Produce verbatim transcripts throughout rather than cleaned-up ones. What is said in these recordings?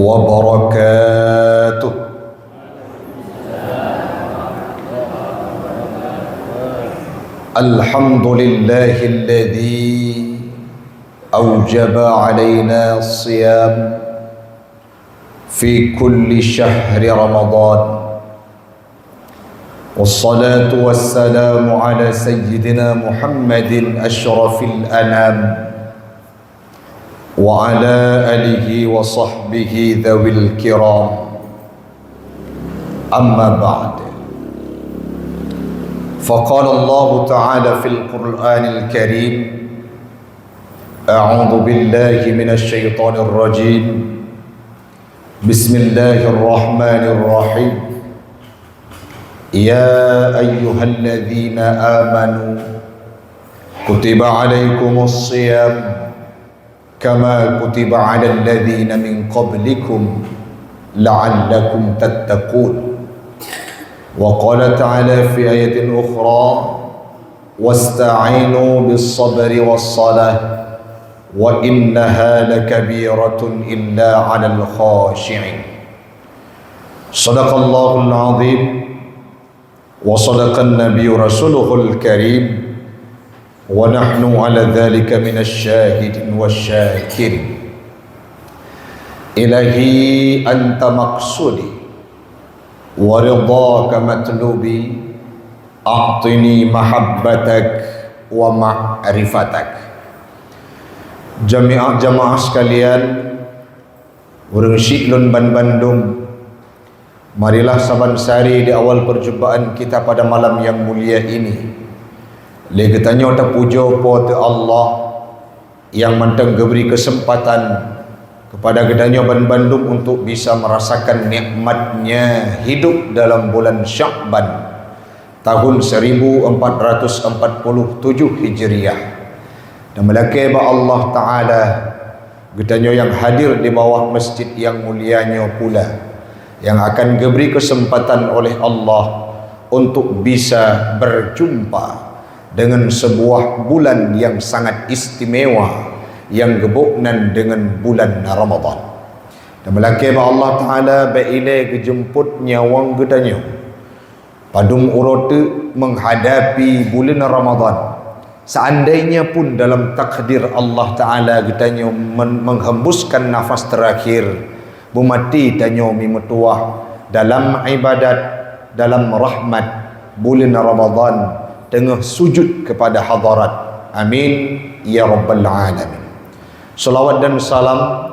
وبركاته. الحمد لله الذي أوجب علينا الصيام في كل شهر رمضان، والصلاة والسلام على سيدنا محمد أشرف الأنام، وعلى آله وصحبه ذوي الكرام. أما بعد، فقال الله تعالى في القرآن الكريم: أعوذ بالله من الشيطان الرجيم. بسم الله الرحمن الرحيم. يا أيها الذين آمنوا كتب عليكم الصيام كما كتب على الذين من قبلكم لعلكم تتقون. وقال تعالى في آية أخرى: واستعينوا بالصبر والصلاة وإنها لكبيرة إلا على الخاشعين. صدق الله العظيم، وصدق النبي رسوله الكريم، ونحن على ذلك من الشاهدين والشاكرين. إلهي أنت مقصودي ورضاك مطلوبي، أعطني محبتك ومعرفتك. Jamiah jamaah sekalian, ureuëng syiek lôn banbandum, marilah saban sari di awal perjumpaan kita pada malam yang mulia ini, lé geutanyoe tapujoe Po teu Allah nyang mantong geubri keuseumpatan keupada geutanyoe banbandum untuk bisa meurasakan nikmatnya hidup dalam bulan Sya'ban tahun seribu empat ratus empat puluh tujuh Hijriah. Dan meulakée bak Allah Ta'ala, geutanyoe nyang hadir di bawah masjid nyang mulia nyoe pula, nyang akan geubri keuseumpatan oleh Allah untuk bisa berjumpa dengan sebuah bulan nyang sangat istimewa nyang geuboh nan deungon bulan Ramadhan. Dan meulakée bak Allah Ta'ala bék ilée geujeumpot nyawöng geutanyoe padum uroe teuk meuhadapi buleuen Ramadhan. Seandainya pun dalam takdir Allah Ta'ala geutanyoe men-, menghembuskan nafas terakhir, beumaté tanyoe mimeutuwah dalam ibadat, dalam rahmat buleuen Ramadhan, teungoh sujud keupada hadarat. Amin ya rabbal alamin. Salawat dan salam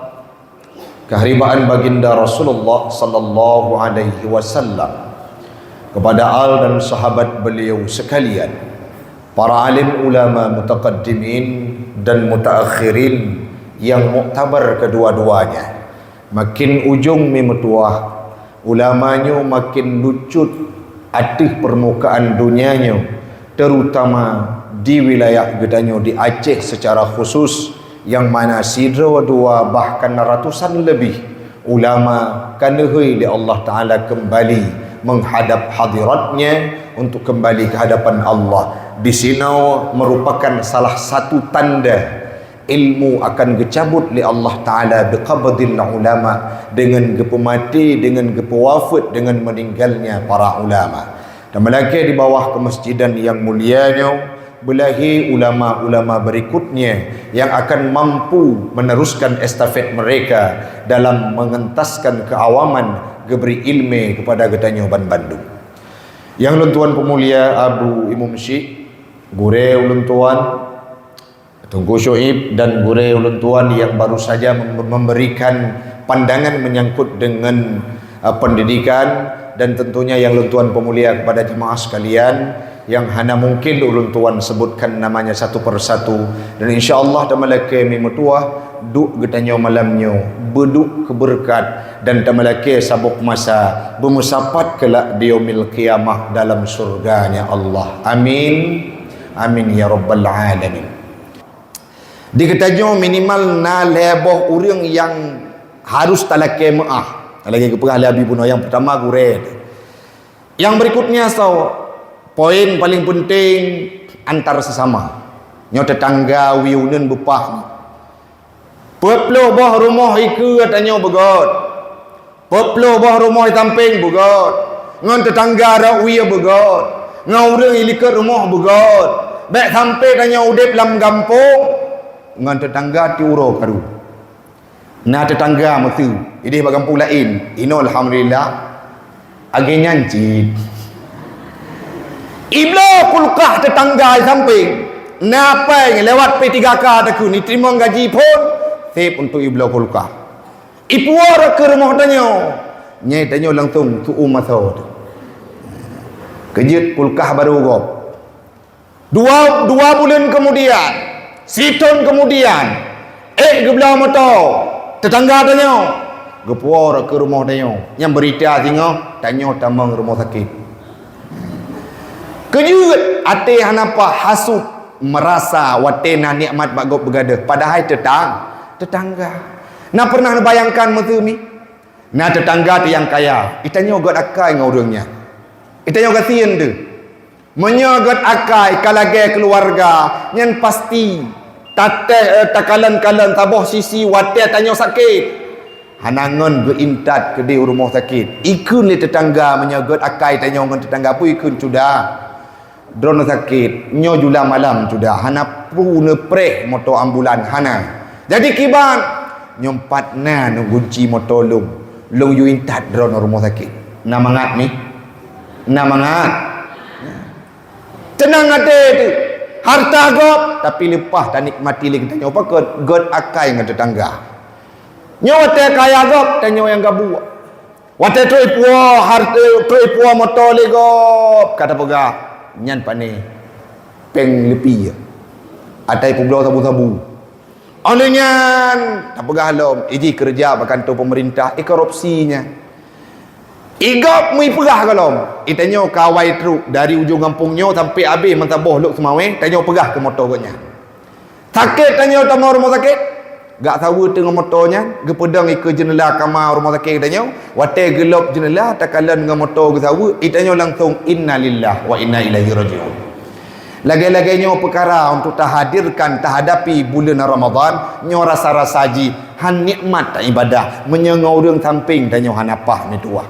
keharibaan baginda Rasulullah sallallahu alaihi wasallam, kepada al dan sahabat beliau sekalian, para alim ulama mutaqaddimin dan mutaakhirin yang muktabar kedua-duanya. Makin ujong mimeutuwah, ulama nyoe makin lucut ateueh peurmukaan donya nyoe, terutama di wilayah geutanyoe di Aceh secara khusus, nyang mana sidroe dua bahkan ratusan leubeh ulama ka neuhôi lé Allah Ta'ala keumbali meuhadab hadirat-Nya untuk keumbali keu hadapan Allah. Disinoe meurupakan salah satu tanda ilmu akan geucabot lé Allah Ta'ala biqabdil ulama, deungon geupeumaté, deungon geupeuwafeuet, deungon meuninggalnya para ulama. Dan meulakée di bawah keumeusejidan nyang mulia nyoe, beulahé ulama-ulama berikutnya nyang akan mampu meneruskan estafet mereka dalam mengentaskan keuawaman geubri ilmu kepada geutanyoe banbandum. Nyang lôn tuan peumulia Abu Imum Syiek, gurée ulôn tuan, Teungku Syuib dan gurée ulôn tuan nyang baru saja mem-, memberikan pandangan menyangkut dengan, eh, pendidikan, dan tentunya nyang lôn tuan peumulia kepada jemaah sekalian, nyang hana mungkin ulôn tuan sebutkan namanya satu persatu, dan insya Allah dan meulakée mimeutuwah duek geutanyoe malam nyoe beuduek keubeureukat dan tameulakée saboh masa beumeusapat keulak di yaumil qiyamah dalam syurga-Nya Allah. Amin. Amin ya rabbal alamin. Di geutanyoe minimal na lhée boh ureuëng nyang harus talakée meuáh. Lagée geupeugah lé Abi bunoe, nyang peurtama gurée. Nyang berikutnya soe? Poin paling penting, antar sesama. Nyoe teutangga, wie uneuen, beupah. Peuet ploh boh rumoh ikeue tanyoe beugöt. Peuet ploh boh rumoh sampéng beugöt, ngon teutangga rot wie beugöt, ngon ureuëng likot rumoh beugöt. Bék sampé tanyoe udeb lam gampông ngon teutangga ti uroe karu. Na teutangga meusu ideh bak gampông laén, inoe alhamdulillah, agée nyan cit. Ibloe kulkah teutangga sampéng, na péng lewat P tiga K takheun, iteurimong gaji phon, sép untuk ibloe kulkah. Ipuwoe rot keu rumoh tanyoe, nyai tanyoe langsong tu'um asoe teuh. Keujeuet kulkah barô gob. Dua, dua buleuen keumudian, sithon keumudian, ék geubloe moto, teutangga tanyoe geupuwoe rot keu rumoh tanyoe. Nyang beurita singoh, tanyoe tamong rumoh sakét. Keujeuet, até hana paih, hasut, meurasa watée na nikmat bak gob beugadôh, padahai teutang, teutangga. Na peureunah neubayangkan meuteumi? Na teutangga teuh nyang kaya, itanyoe gét akai ngon ureuëng nyan. Itanyoe gasien teuh. Meunyoe gét akai ka lagée keuluwarga, nyan pasti tatéh, eh, takalon-kalon saboh sisi watée tanyoe sakét. Hana ngon geuintat keudeh u rumoh sakét. Ikheun lé teutangga meunyoe gét akai tanyoe ngon teutangga peue ikheun cuda. Droeneuh sakét, nyoe jula malam cuda, hana peue neupreh moto ambulan, hana. Jadi kiban, nyoe pat na neugunci moto lôn, lôn yue intat droeneuh rumoh sakét. Na mangat nyoe? Na mangat? Teunang até teuh. Hareuta gob, tapi leupah tanikmati lé geutanyoe pakon gét akai ngon teutangga. Nyoe watée kaya gob, tanyoe nyang gabuek. Watée trok ipuwoe hareuta, trok ipuwoe moto lé gob, ka tapeugah, nyan pané péng leupie. Ata ipeubloe sabu-sabu. Óh lheueh nyan, tapeugah lom, ijih keureuja bak kantô peumeurintah, ikorupsi nyan. Igob meuipeugah gohlom, itanyoe ka awai trok dari ujong gampông nyoe sampoe abéh meusaboh Lhokseumawe, tanyoe peugah keu moto gobnyan. Sakét tanyoe tamong rumoh sakét, gak saweue teungoh moto nyan, geupeudong ikeue jeuneula kama rumoh sakét geutanyoe, watée geulop jeuneula takalon ngon moto geusaweue, itanyoe langsong, "Innalillahi wa inna ilaihi raji'un." Lagée-lagée nyoe peukara untuk tahadirkan, tahadapi buleuen Ramadhan, nyoe rasa-rasa jih han nikmat taibadah, meunyoe ngon ureuëng sampéng tanyoe hana paih meutuwah.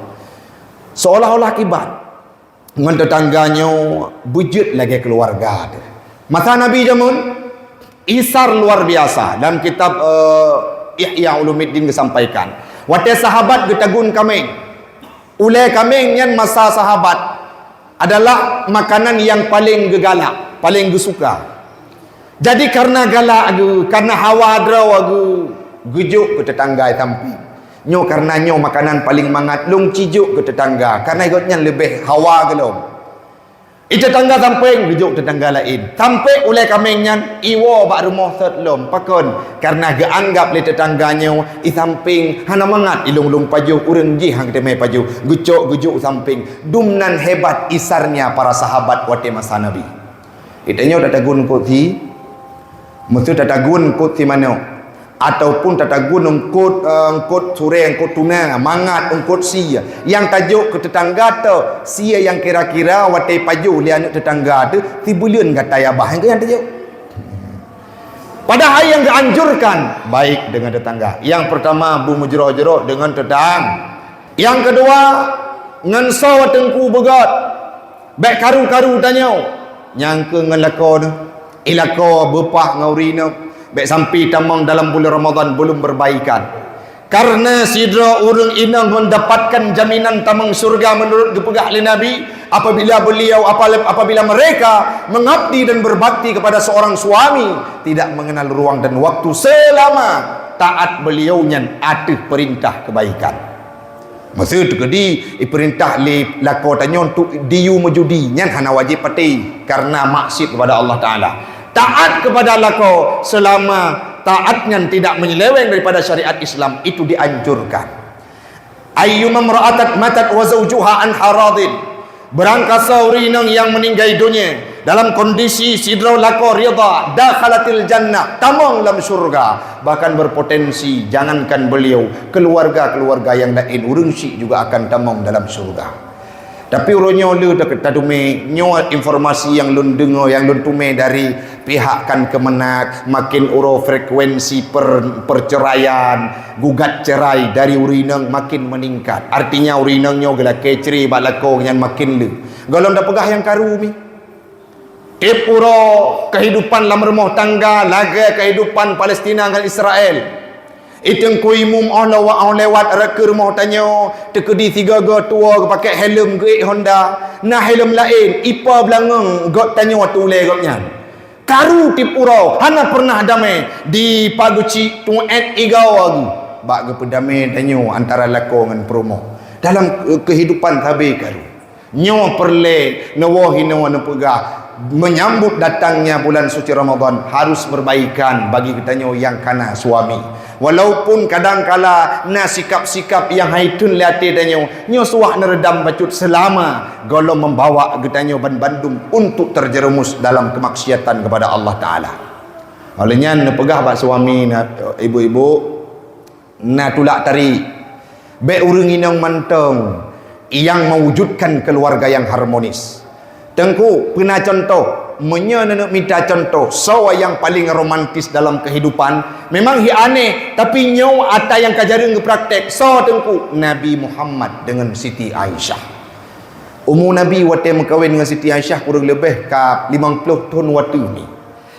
Seolah-olah kiban ngon teutangga nyoe beujeuet lagée keuluwarga teuh. Masa Nabi jameun, isar luar biasa. Dalam kitab, eh, Ihya Ulumuddin geusampaikan, watée sahabat geutagun kaméng, ulée kaméng nyan masa sahabat adalah makanan nyang paleng geugalak, paleng geusuka. Jadi, kareuna galak geuh, kareuna hawa droe geuh, geujok keu teutangga sampéng. Nyoe kareuna nyoe makanan paleng mangat, lôn ci jok keu teutangga, kareuna gobnyan leubeh hawa gohlom. I teutangga sampéng geujok teutangga laén. Sampoe ulée kaméng nyan iwoe bak rumoh sot lom. Pakon? Kareuna geuanggab lé teutangga nyoe i sampéng hana mangat ilong-long pajoh, ureuëng jih han geuteumé pajoh. Geucok geujok sampéng. Dumnan hebat isarnya para sahabat watée masa Nabi. Geutanyoe tatagun eungkôt sie, meuseu tatagun eungkôt sie manok, ataupun tatagun eungkôt, eh, eungkôt surée, eungkôt tuna, mangat, eungkôt sie, nyang tajok keu teutangga teuh, sie nyang kira-kira watée pajoh lé aneuëk teutangga teuh sibuleuen gata yah bah, nyang keu nyan tajok. Padahai nyang geuanjurkan baik deungon teutangga. Nyang peurtama, beumeujroh-jroh deungon teutang-, nyang keudua, ngon soe teungku beugét. Bék karu-karu tanyoe nyang keu ngon lakoe neuh. I lakoe beupah ngon ureuëng inong, bék sampoe tamong dalam buleuen Ramadhan belum beubaikan. Kareuna sidroe ureuëng inong mendapatkan jaminan tamong syurga meunurot geupeugah lé Nabi, apabila beliau, apa-, apabila mereka mengabdi dan berbakti kepada seorang suami, tidak mengenal ruang dan waktu selama taat beliau nyan ateueh peurintah keubaikan. Meuseu teukeudi ipeurintah lé lakoe tanyoe untuk diyue meujudi, nyan hana wajéb patéh, kareuna maksiat kepada Allah Taala. Taat kepada lakoe seulama taat nyan tidak menyeleweng daripada syariat Islam, itu dianjurkan. Ayyuma mra'atat matat wa zawjuha anha radin. Beurangkasoe ureuëng inong nyang meuninggai donya dalam kondisi sidroe lakoe ridha, dakhalatil jannah, tamong lam syurga. Bahkan berpotensi, jangankan beliau, keluarga-keluarga nyang laén, ureuëng syiek juga akan tamong dalam syurga. Tapi uroe nyoe le ta-, tateumé, nyoe informasi nyang lôn deungoe, nyang lôn teumé dari pihak kan Kemenag, makin uroe frekuensi per-, perceraian, gugat cerai dari ureueng inong makin meningkat. Artinya ureueng inong nyoe geulakée cerai bak lakoe nyan makin le. Gohlom tapeugah nyang karu mi. Tieb uroe keuhidupan lam rumoh tangga lagée keuhidupan Palestina ngon Israel. I Teungku Imum óh lewat, óh lewat rot keu rumoh tanyoe, teukeudi sigoe-goe tuwoe geupakée helm geuék Honda, na helm laén, ipo beulangöng göt tanyoe ateueh ulée gobnyan. Karu tieb uroe, hana peureunah damé, di pageucik tuét igoe geuh. Bak geupeudamé tanyoe antara lakoe ngon peurumoh. Dalam, eh, keuhidupan sabe karu. Nyoe peureulée neuwoe hinoe neupeugah, menyambut datangnya bulan suci Ramadan harus berbaikan bagi geutanyoe nyang kana suami. Walaupun kadangkala na sikap-sikap nyang hai theun lé até tanyoe, nyoe suwah neureudam bacut seulama gohlom membawa geutanyoe ban bandum untuk terjerumus dalam kemaksiatan kepada Allah Taala. Oleh nyan neupeugah bak suami na, ibu-ibu, na tulak tarék. Bék ureuëng inong mantong nyang mewujudkan keuluwarga nyang harmonis. Teungku, peuna cuntoh, meunyoe neuneuk mita cuntoh, soe nyang paleng romantis dalam keuhidupan, memang hi aneh, tapi nyoe ata nyang ka jareueng geupraktek. Soe Teungku? Nabi Muhammad deungon Siti Aisyah. Umu Nabi watée meukawen ngon Siti Aisyah kureueng leubeh ka limong ploh thon watée nyoe.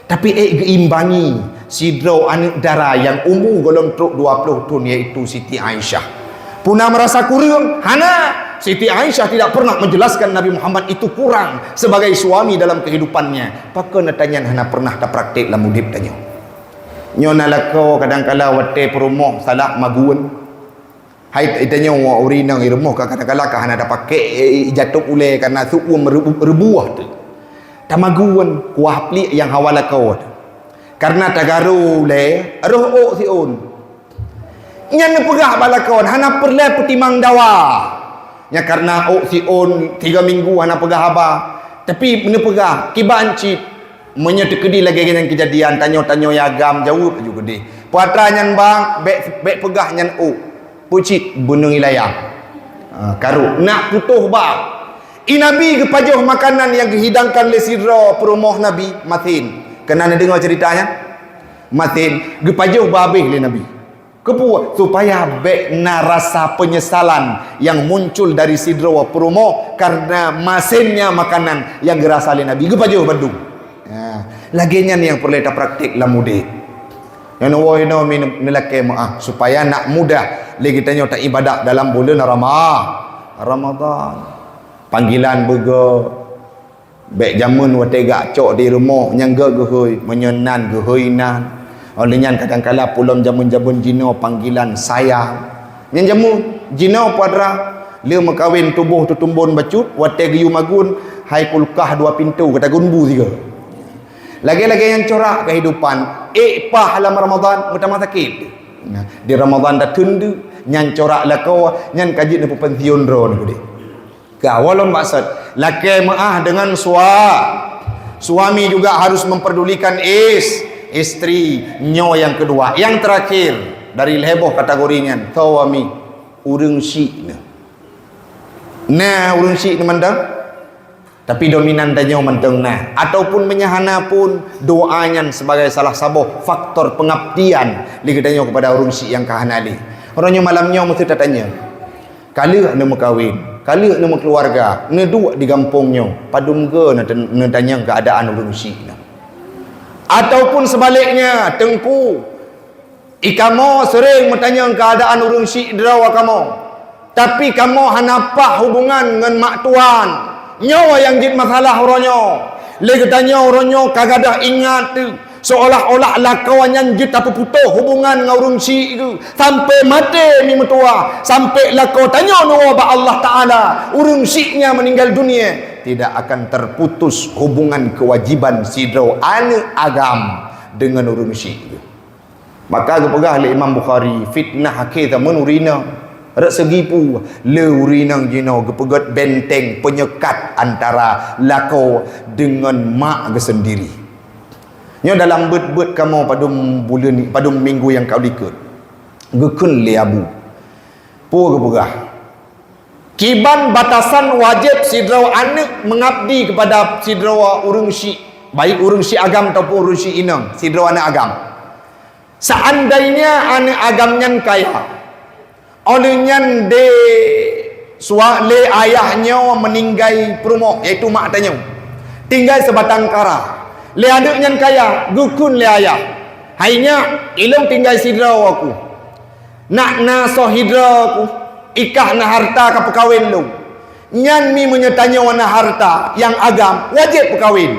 Tapi ék geuimbangi sidroe aneuëk dara nyang umu gohlom trok dua ploh thon, yaitu Siti Aisyah. Peuna meurasa kureueng? Hana! Siti Aisyah tidak pernah menjelaskan Nabi Muhammad itu kurang sebagai suami dalam kehidupannya. Pakon ata nyan hana pernah tapraktek lam udeb tanyoe. Nyoe na lakoe kadangkala watée peurumoh salah magun. Hai, tanyoe ureuëng inong i rumoh ka kadangkala ka hana tapakék, eh, jatôb ulée karena su'uem reubu-, reubuah teuh. Tamagun kuah pliek nyang hawa lakoe teuh. Karena tagaru ulée, roh ôk siôn. Nyan neupeugah bak lakoe, hana peureulée peutimang dawa. Nya karena ôk siôn tiga minggu hana peugah haba. Tapi neupeugah, kiban cit, meunyoe teukeudi lagée nyan keujadian, tanyoe-tanyoe agam jaweueb laju keudeh. Peue atra nyan bang, bék, bék peugah nyan ôk. Peucit beuneueng ilayang. Ha, karok, nak putôh ba. I Nabi geupajoh makanan nyang geuhidangkan lé sidroe peurumoh Nabi, masin. Keunan neudeungoe ceurita nyan? Masin, geupajoh ba habéh lé Nabi. Keupeue? Supaya bék na rasa peunyesalan nyang muncul dari sidroe peurumoh kareuna masennya makanan nyang geurasa lé Nabi. Geupajoh bandum. Ha, lagée nyan nyang peureulée tapraktek lam udeb. Nyan woe inoe mi neulakée meuáh, supaya nak mudah lé geutanyoe taibadat dalam buleuen Rama-, Ramadan. Panggilan beugo, bék jameun watée gak cok di rumoh nyang geuhôi, meunyoe nan geuhôi nan. Óh lheueh nyan kadangkala pulom jameun-jameun jinoe panggilan sayang. Nyan jameun jinoe padra le meukawen tuboh tutumbon bacut, watée geuyue magun, hai kulkah dua pintoe ka tagun bu sigoe. Lagée-lagée nyang corak keuhidupan, ék paih lam Ramadan meutamah sakét. Nah, di Ramadan tateundeuk, nyan corak lakoe, nyan ka jeuet neupeupensiun droe neuh keudeh. Ka, walon maksud, lakée meuáh deungon sua-, suami juga harus memperdulikan is-, istri. Nyoe nyang keudua. Nyang teurakhir, dari lhée boh kategori nyan, suami, ureuëng syik neuh. Nah, ureuëng syik neuh mantong. Tapi dominan tanyoe mantong na. Ataupun meunyo hana pun, doa nyan sebagai salah saboh faktor pengabdian lé geutanyoe kepada ureuëng syik nyang ka hana lé. Uroe nyoe malam nyoe meusti tatanyong. Ka lheueh neumeukawen, ka lheueh neumeukeuluwarga, neuduek di gampông nyoe, padum goe neute-, neutanyong keuadaan ureuëng syik nyoe. Ataupun sebaliknya, Teungku, i kamoe sering meutanyong keuadaan ureuëng syik droe kamoe, tapi kamoe hana paih hubungan ngon mak tuan. Nyoe nyang jeuet masalah uroe nyoe. Lé geutanyoe uroe nyoe ka gadôh ingat teuh, seolah-olah lakoe nyan jeuet tapeuputôh hubungan ngon ureuëng syik geuh, sampoe maté mi meutuwah, sampoe lakoe tanyoe neuwoe bak Allah Taala, ureuëng syik nyan meuninggai dunia, tidak akan terputus hubungan kewajiban sidroe aneuëk agam deungon ureuëng syik geuh. Maka geupeugah lé Imam Bukhari, fitnah akhé zaman ureuëng inong. Rot seugi peue, lé ureuëng inong jinoe geupeugét benteng peunyekat antara lakoe deungon mak geuh seundiri. Nyoe dalam beuet-beuet kamoe padum buleuen, padum minggu nyang ka likot. Geukheun lé Abu. Peue geupeugah? Kiban batasan wajéb sidroe aneuk meungabdi keupada sidroe ureuëng syik, baik ureuëng syik agam ataupun ureuëng syik inong, sidroe aneuk agam. Seandainya aneuk agam nyan kaya, óh lheueh nyan dé sua-, lé ayah nyoe meuninggai peurumoh, yaitu mak tanyoe, tinggai sibatang kara. Lé aneuk nyan kaya, geukheun lé ayah, "Hai nyak, ilôn tinggai sidroe ku. Nak na soe hidroe ku, ikah na harta ka peukawen lôn." Nyan mi meunyoe tanyoe na harta nyang agam, wajéb peukawen.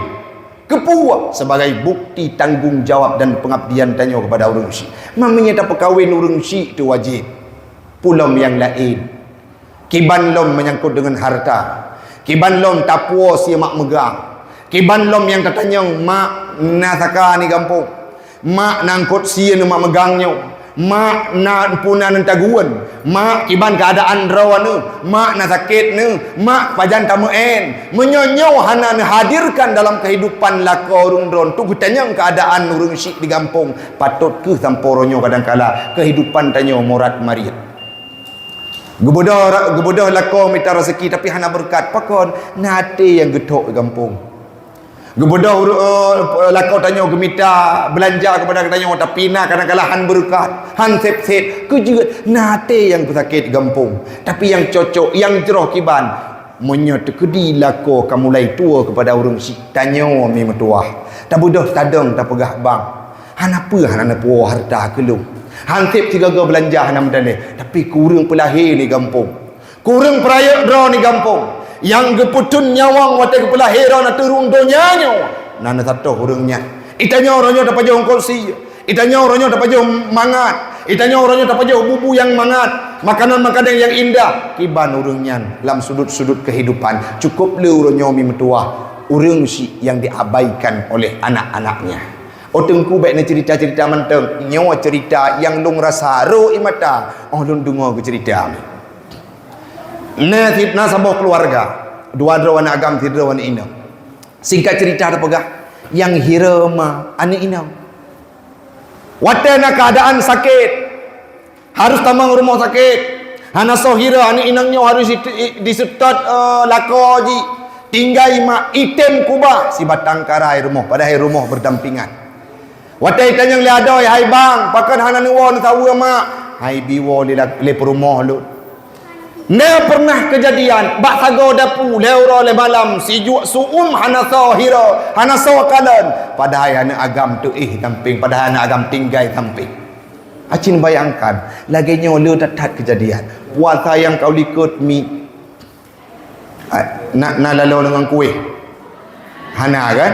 Keupeue? Sebagai bukti tanggong jawab dan peungabdian tanyoe keupada ureuëng syik. Meunyoe tapeukawen ureuëng syik teuh wajéb. Peue lom nyang laén. Kiban lom menyangkut deungon harta. Kiban lom tapuwoe sie mak meugang. Kiban lom nyang tatanyong, "Mak, na saka ni gampông? Mak, na eungkôt sie neuh mak meugang nyoe? Mak, na peue na neutagun? Mak, kiban keuadaan droeneuh? Mak, na sakét neuh? Mak, pajan tameu'en?" Meunyoe nyoe hana neuhadirkan dalam keuhidupan lakoe ureuëng droe, untuk geutanyong keuadaan ureuëng syik di gampông, patot kheueh sampoe uroe nyoe kadangkala keuhidupan tanyoe morat-mariet. Geubeudôh ra-, geubeudôh lakoe mita raseuki, tapi hana beureukat. Pakon? Na até nyang geuthok di gampông. Geubeudôh uru-, eh, lakoe tanyoe geumita beulanja keupada geutanyoe, tapi na kadangkala han beureukat, han sép-sép, keujeuet, na até nyang peusakét di gampông. Tapi nyang cocok, nyang jroh kiban, meunyoe teukeudi lakoe ka mulai tuwoe keupada ureuëng syik, tanyoe mi meutuwah, tabeudôh tadong tapeugah bang, "Hana peue hana neupuwoe harta keu lôn. Han sép sigoe-goe beulanja hana meudaléh, tapi keu ureuëng peulahé ni gampông. Keu ureuëng peurayeuk droe ni gampông. Nyang geupeutheun nyawöng watée geupeulahé droe ateueh rhueng donya nyoe, na neusatoh ureuëng nyan. Itanyoe uroe nyoe tapajoh eungkôt sie. Itanyoe uroe nyoe tapajoh mangat. Itanyoe uroe nyoe tapajoh bubu nyang mangat. Makanan-makanan nyang indah." Kiban ureuëng nyan lam sudut-sudut keuhidupan. Cukup le uroe nyoe mi meutuwah, ureuëng syik nyang diabaikan oleh anak-anaknya. Oh Teungku, bék neucerita-cerita mantong. Nyoe cerita nyang lôn rasa rhot ie mata óh lôn deungoe geucerita. Na sit-, na saboh keuluwarga, dua droe aneuk agam, sidroe aneuk inong. Singkat cerita tapeugah, nyang hira ma aneuk inong. Watée na keuadaan sakét, harôh tamong rumoh sakét, hana soe hira, aneuk inong nyoe harôh di-, diseutôt, eh, lakoe jih, tinggai mak, item kubah, sibatang kara rumoh, padahai rumoh beurdampingan. Watée itanyong lé adoe, "Hai bang, pakon hana neuwoe neusaweue mak?" "Hai, bi woe lé la-, lé peurumoh lôn." Na pernah keujadian, bak sagoe dapu, lhée uroe lhée malam, sijuek su-uem hana soe hira, hana soe kalon, padahai aneuk agam teuéh sampéng, padahai aneuk agam tinggai sampéng. Acin bayangkan, lagée nyoe le that-that keujadian. Puasa nyang ka u likot mi, Ah, na, na laloe deungon kueh? Hana kan?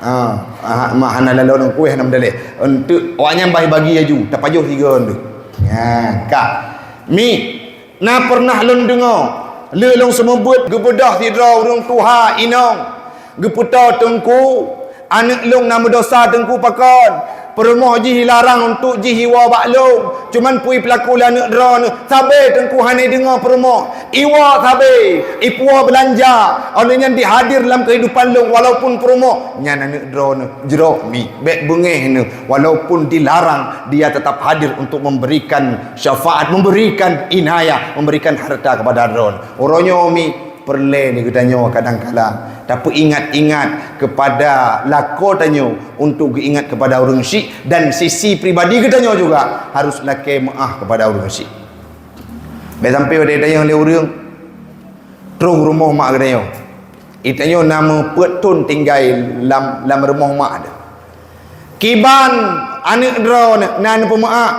Ah, ah, ma hana laloe deungon kueh, hana meudaléh. Enteuk awaknyan bah bagi laju, tapajoh sigoe enteuk. Nyan, ka. Mi, na pernah lôn deungoe, le lôn seumeubeuet geubeudôh sidroe ureuëng tuha inong, geupeutoe teungku, Aneuk lôn na meudosa teungku pakon. Peurumoh jih ilarang untuk jih iwoe bak lôn. Cuman peue ipeulaku lé aneuk droeneuh. Sabe teungku hana ideungoe peurumoh. Iwoe sabe. Ipuwoe beulanja. Óh lheueh nyan dihadir lam keuhidupan lôn walaupun peurumoh. Nyan aneuk droeneuh jroh mi. Bék beungéh neuh. Walaupun dilarang, dia tetap hadir untuk memberikan syafaat, memberikan inayah, memberikan harta kepada droeneuh. Uroe nyoe mi, Peureulée di geutanyoe kadangkala tapeuingat-ingat keupada lakoe tanyoe untuk geuingat keupada ureuëng syik, dan sisi pribadi geutanyoe juga harus lakée meuáh keupada ureuëng syik. Bék sampoe watée tanyong lé ureuëng troh rumoh mak geutanyoe. Geutanyoe na meupeuet thon tinggai lam, lam rumoh mak teuh. Kiban aneuk droeneuh na neupeumeuáh.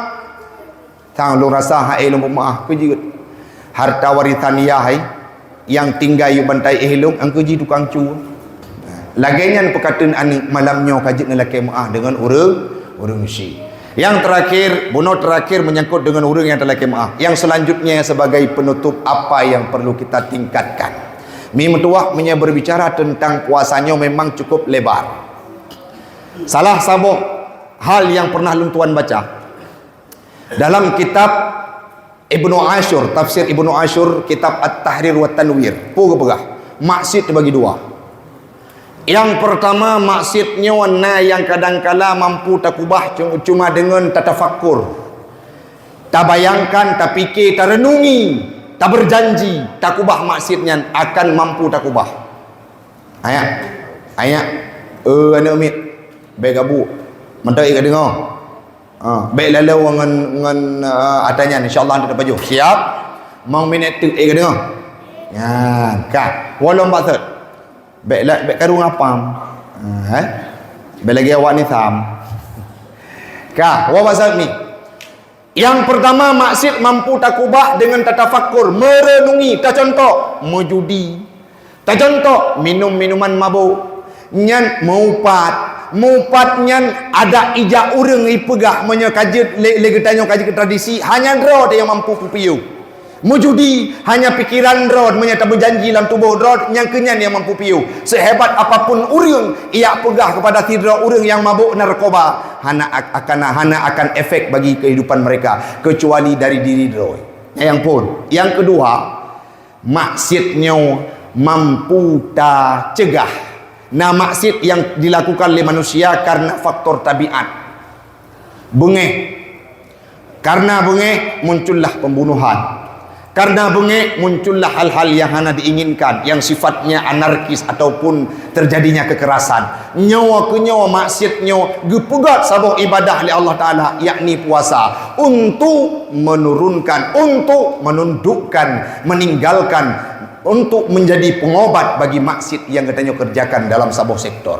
Sang lôn rasa hai lôn peumeuáh keu jeuet. Harta warisan yah hai nyang tinggai yue bantai éh lôn, angkeu jih tukang cue. Lagée nyan peukateun aneuk malam nyoe ka jeuet neulakée meuáh deungon ureuëng, ureuëng syik. Yang terakhir, bunoe terakhir menyangkut dengan ureuëng yang talakée meuáh. Yang selanjutnya sebagai penutup apa yang perlu kita tingkatkan. Mi meutuwah meunyoe berbicara tentang puasa nyoe memang cukup lebar. Salah saboh hal yang pernah lôn tuan baca. Dalam kitab Ibnu Asyur, tafsir Ibnu Asyur, kitab At-Tahrir wa Tanwir, peue geupeugah, maksiet teubagi dua. Yang pertama, maksiet nyoe na nyang kadangkala mampu takubah cu-, cuma deungon tatafakkur, tabayangkan, tapike, tarenungi, tabeurjanji takubah maksiat nyan akan mampu takubah. Ayah, ayah, eh, aneuk miet, bèk gabuk. Mantong ék ka deungö. Ha, bèk lalu ngon, ngon, eh, ata nyan, insya Allah nanti tapajoh. Siap? Mau minèt teuk ék ka deungö. Nyan, ka. Walong batet. Bèk la-, bèk karu ngapam. Ha, eh? Bèk lagèe awak ni tham. Ka, wa basat ni. Yang pertama, maksiat mampu takubah dengan tatafakkur, merenungi, tacontoh, meujudi. Tacontoh, minum minuman mabök. Nyan meuupat. Meuupat nyan adak ijak ureuëng ipeugah meunyoe ka jeuet lé, lé geutanyoe ka jeuet keu tradisi, hanya droe nyang mampu peupiyôh. Meujudi, hanya pikeran droe meunyoe tabeujanji lam tuboh droe, nyang keu nyan nyang mampu piyôh. Seuhebat apapun ureuëng ijak peugah keupada sidroe ureuëng nyang mabök narkoba, hana ak-, akan, hana akan efek bagi kehidupan mereka, kecuali dari diri droe. Nyang phôn. Yang kedua, maksiat nyoe mampu tacegah. Na maksiat yang dilakukan lé manusia karena faktor tabiat. Beungéh. Karena beungéh, muncullah pembunuhan. Karena beungéh, muncullah hal-hal yang hana diinginkan, yang sifatnya anarkis ataupun terjadinya kekerasan. Nyoe keu nyoe maksiat nyoe geupeugöt saboh ibadah lé Allah Taala, yakni puasa, untuk menurunkan, untuk menundukkan, meninggalkan, untuk menjadi pengobat bagi maksiat yang geutanyoe kerjakan dalam saboh sektor.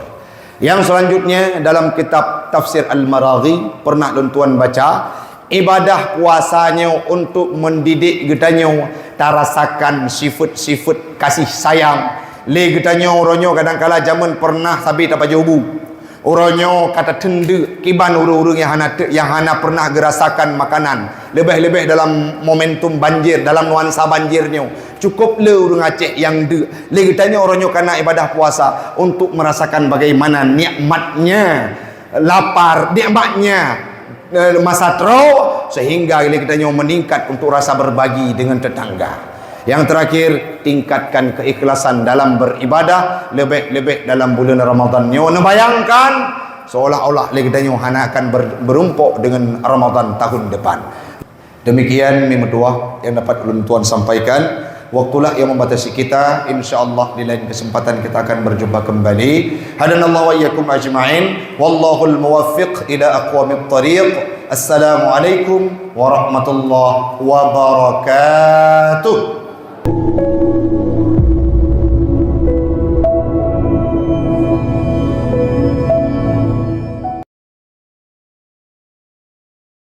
Yang selanjutnya, dalam kitab Tafsir Al-Maraghi pernah lôn tuan baca, ibadah puasa nyoe untuk mendidik geutanyoe tarasakan sifat-sifat kasih sayang. Lé geutanyoe uroe nyoe kadang kala jameun pernah sabe tapajoh bu. Uroe nyoe ka tateun deuk kiban ureuëng-ureuëng nyang hana te-, nyang hana pernah geurasakan makanan. Leubeh-leubeh dalam momentum banjir, dalam nuansa banjir nyoe. Cukup le ureuëng Aceh nyang deuk. Lé geutanyoe uroe nyoe kana ibadah puasa untuk merasakan bagaimana nikmatnya lapar, nikmatnya, eh, masa troe, sehingga lé geutanyoe meningkat untuk rasa berbagi dengan tetangga. Yang terakhir, tingkatkan keikhlasan dalam beribadah, lebih-lebih dalam bulan Ramadan nyoe. Neubayangkan, seolah-olah lé geutanyoe hana akan ber-, berumpok dengan Ramadan tahun depan. Demikian mi meutuah yang dapat ulôn tuan sampaikan. Waktulah yang membatasi kita. Insya Allah di lain kesempatan kita akan berjumpa kembali. Hadanallahu wa iyyakum ajma'in. Wallahul muwaffiq ila aqwamit thariq. Assalamualaikum warahmatullahi wabarakatuh.